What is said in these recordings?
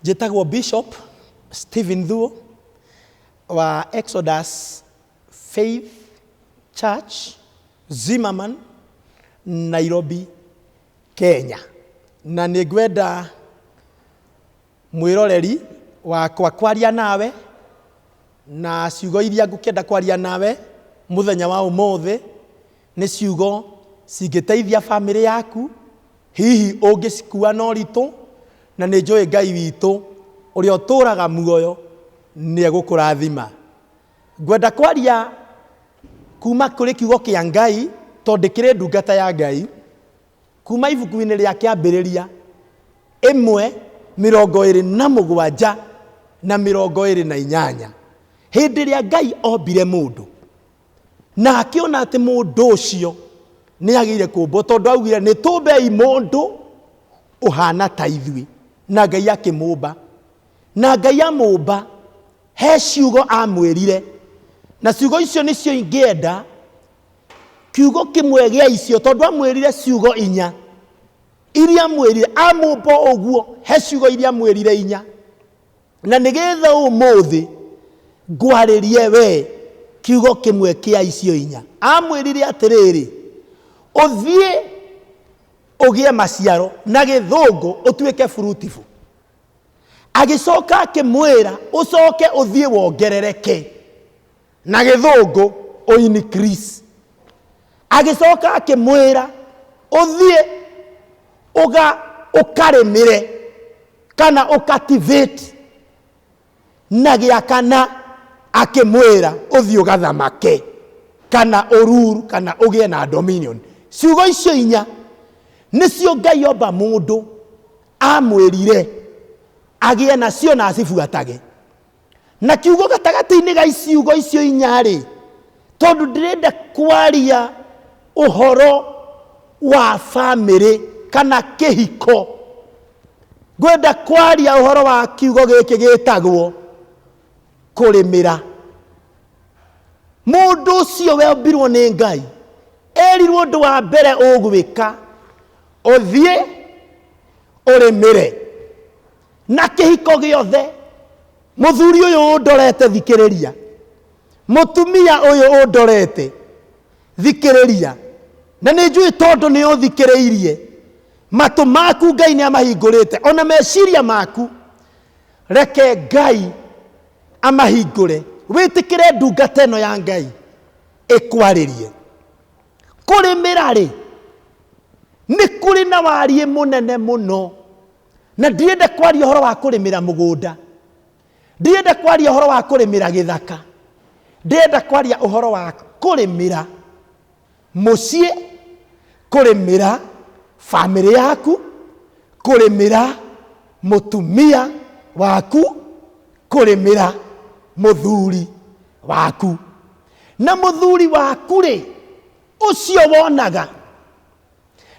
Njĩtagwo Bishop Stephen Thuo wa Exodus Faith Church, Zimmerman, Nairobi, Kenya. Na nĩ ngwenda mwĩroreri wakwa kwaria nawe na ciugo iria ngũkĩenda kwaria nawe mũthenya wa ũmũthĩ nĩ ciugo cingĩteithia bamĩrĩ yaku, hihi ũngĩcikua na ũritũ, na nĩ njũĩ Ngai witũ ũrĩa ũtũraga muoyo nĩ egũkũrathima. Ngwenda kwaria kuma kũrĩ kiugo kĩa Ngai tondũ ndĩkĩrĩ ndungata ya Ngai, kuma ibuku-inĩ rĩa Kĩambĩrĩria 1:27 na 28. Hĩndĩ ĩrĩa Ngai ombire mũndũ na akĩona atĩ mũndũ ũcio nĩ agĩire kũmbwo, tondũ augire nĩ tũmbei mũndũ ũhana ta ithuĩ, na Ngai akĩmũmba. Na Ngai amũmba, he ciugo amwĩrire, na ciugo icio nĩcio ingĩenda kiugo kĩmwe gĩa icio, tondũ amwĩrire ciugo inya iria amwĩrire amũmba ũguo, he ciugo iria amwĩrire inya, na nĩgetha ũmũthĩ ngwarĩrie we kiugo kĩmwe kĩa icio inya. Amwĩrire atĩrĩrĩ, ũthiĩ ũgĩe maciaro, na gĩthũngũ ũtuĩke fruitful. Agĩcoka akĩmwĩra ũcoke ũthiĩ wongerereke, na gĩthũngũ ũ increase. Agĩcoka akĩmwĩra ũthiĩ ũkarĩmĩre kana ũcultivate, na gĩa kana akĩmwĩra ũthiĩ ũgathamake kana ũruru kana ũgĩe na dominion. Ciugo icio inya nĩcio Ngai omba mũndũ amwĩrire agĩe nacio na acibuatage. Na kiugo gatagatĩ-inĩ ga ciugo icio inya rĩ, tondũ ndĩrenda kwaria ũhoro wa bamĩrĩ kana kĩhiko, ngwenda kwaria ũhoro wa kiugo gĩkĩ gĩtagwo kũrĩmĩra. Mũndũ ũcio wombirwo nĩ Ngai erirwo ũndũ wa mbere ũgwĩka, ũthiĩ ũrĩmĩre. Na kĩhiko gĩothe, mũthuri ũyũ ũndorete thikĩrĩria, mũtumia ũyũ ũndorete thikĩrĩria, na nĩ njũĩ tondũ nĩ ũthikĩrĩirie, matũ maku Ngai nĩ amahingũrĩte, ona meciria maku reke Ngai amahingũre, wĩtĩkĩre ndungata ĩno ya Ngai ĩkwarĩrie. Kũrĩmĩra rĩ, nĩ kũrĩ na wariĩ mũnene mũno, na ndirenda kwaria ũhoro wa kũrĩmĩra mũgũnda, ndirenda kwaria ũhoro wa kũrĩmĩra gĩthaka, ndĩrenda kwaria ũhoro wa kũrĩmĩra mũciĩ, kũrĩmĩra bamĩrĩ yaku, kũrĩmĩra mũtumia waku, kũrĩmĩra mũthuri waku. Na mũthuri waku rĩ, ũcio wonaga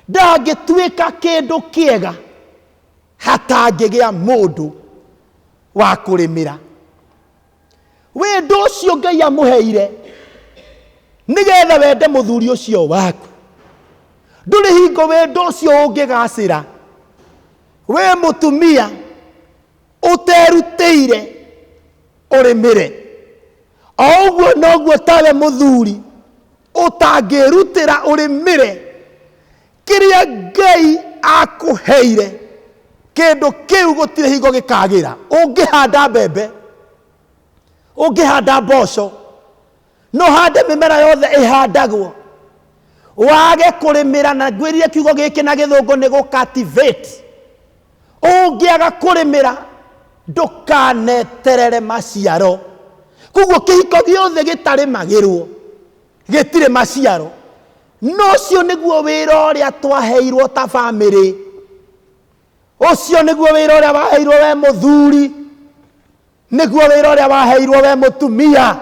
ndangĩtuĩka kĩndũ kĩega hatangĩgĩa mũndũ wa kũrĩmĩra. Wendo ũcio Ngai amũheire nĩgetha wende mũthuri ũcio waku, ndũrĩ hingo wendo ũcio ũngĩgacĩra wĩ mũtumia ũterutĩire ũrĩmĩre. O ũguo noguo tawe mũthuri ũtangĩrutĩra ũrĩmĩre kĩrĩa Ngai akũheire, kĩndũ kĩu gũtirĩ hingo gĩkagĩra. Ũngĩhanda mbembe, ũngĩhanda mboco, no hande mĩmera yothe ĩhandagwo, wage kũrĩmĩra, na ngwĩrire kiugo gĩkĩ na gĩthũngũ nĩ gũ cultivate. Ũngĩaga kũrĩmĩra ndũkaneterere maciaro. Koguo kĩhiko gĩothe gĩtarĩmagĩrwo gĩtirĩ maciaro. No ũcio nĩguo wĩra ũrĩa twaheirwo ta bamĩrĩ, ũcio nĩguo wĩra ũrĩa waheirwo we mũthuri, nĩguo wĩra ũrĩa waheirwo we mũtumia,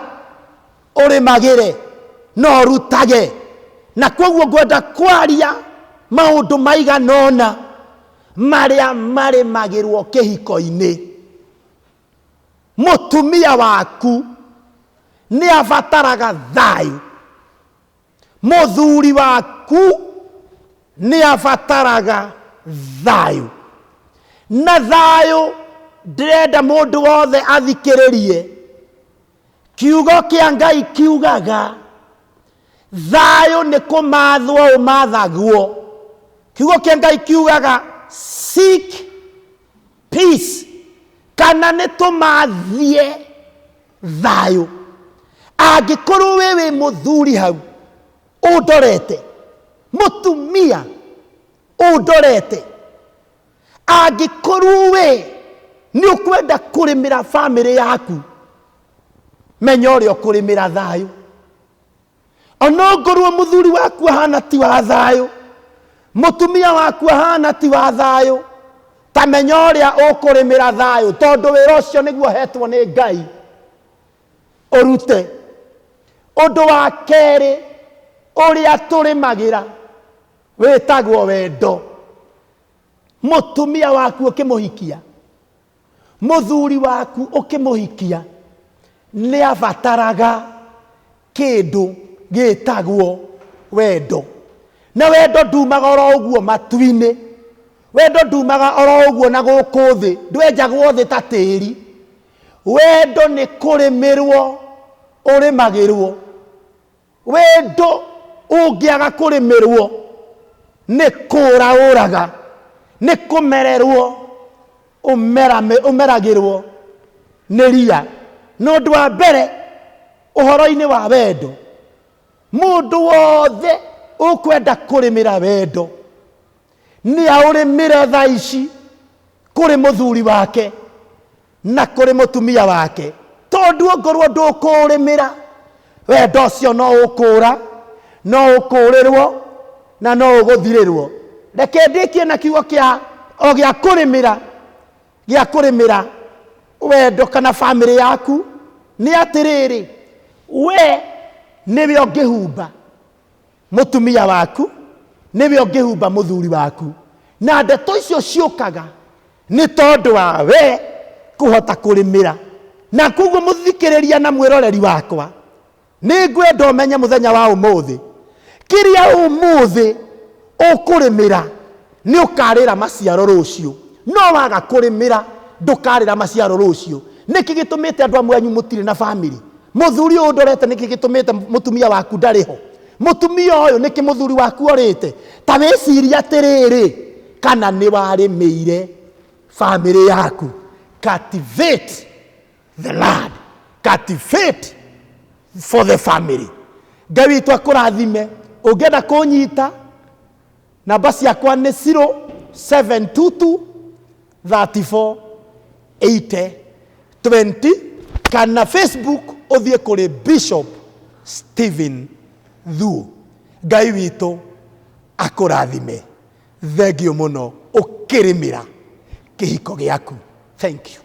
ũrĩmagĩre na ũrutage. Na koguo ngwenda kwaria maũndũ maigana ũna marĩa marĩmagĩrwo kĩhiko-inĩ. Mũtumia waku nĩ abataraga thayũ, mũthuri waku nĩ abataraga thayũ, na thayũ Ndĩrenda mũndũ wothe athikĩrĩrie. Kiugo kĩa Ngai kiugaga thayũ nĩ kũmathwo ũmathagwo. Kiugo kĩa Ngai kiugaga seek peace, kana nĩ tũmathie thayũ. Angĩkorwo wĩ wĩ mũthuri hau ũndorete, mũtumia ũndorete, Angĩkorwo we nĩ ũkwenda kũrĩmĩra bamĩrĩ yaku, menya ũrĩa ũkũrĩmĩra thayũ. Onongorwo mũthuri waku ahana ti wa thayũ, mũtumia waku ahana ti wa thayũ, ta menya ũrĩa ũkũrĩmĩra thayũ, tondũ wĩra ũcio nĩguo ũhetwo nĩ Ngai ũrute. Ũndũ wa kerĩ ũrĩa tũrĩmagĩra wĩtagwo wendo. Mũtumia waku ũkĩmũhikia, mũthuri waku ũkĩmũhikia, nĩ abataraga kĩndũ gĩtagwo wendo. Na wendo ndumaga oro ũguo matu-inĩ, wendo ndumaga oro ũguo na gũkũ thĩ, ndwenjagwo thĩ ta tĩri. Wendo nĩ kũrĩmĩrwo ũrĩmagĩrwo. Wendo ũngĩaga kũrĩmĩrwo nĩ kũũra ũraga, nĩ kũmererwo ũmeragĩrwo nĩ ria. Na ũndũ wa mbere ũhoro-inĩ wa wendo, mũndũ wothe ũkwenda kũrĩmĩra wendo nĩ aũrĩmĩre thaa ici kũrĩ mũthuri wake na kũrĩ mũtumia wake. Tondũ ongorwo ndũkũũrĩmĩra, wendo ũcio no ũkũũra, no ũkũũrĩrwo na no ũgũthirĩrwo. Reke ndĩkie na kiugo kĩa o gĩa kũrĩmĩra, gĩa kũrĩmĩra wendo kana bamĩrĩ yaku nĩ atĩrĩrĩ, we nĩwe ũngĩhumba mũtumia waku, nĩwe ũngĩhumba mũthuri waku. Na ndeto icio ciũkaga nĩ tondũ wa we kũhota kũrĩmĩra. Na koguo mũthikĩrĩria na mwĩroreri wakwa, nĩ ngwenda ũmenye mũthenya wa ũmũthĩ, kĩrĩa ũmũthĩ ũkũrĩmĩra nĩ ũkarĩra maciaro rũciũ. No waga kũrĩmĩra ndũkarĩra maciaro rũciũ. Nĩkĩ gĩtũmĩte andũ amwe anyu mũtirĩ na bamĩrĩ? Mũthuri ũyũ ũndorete nĩkĩ gĩtũmĩte mũtumia waku ndarĩ ho? Mũtumia ũyũ nĩkĩ mũthuri waku orĩte? Ta wĩcirie atĩrĩrĩ, kana nĩ warĩmĩire bamĩrĩ yaku? Cultivate the land, cultivate for the family. Ngai witũ akũrathime. Ũngĩenda kũnyita, namba ciakwa nĩ 0722 34 80 20, kana Facebook ũthiĩ kũrĩ Bishop Stephen Thuo. Ngai witũ akũrathime. Thengiũ mũno ũkĩrĩmĩra kĩhiko gĩaku. Thank you.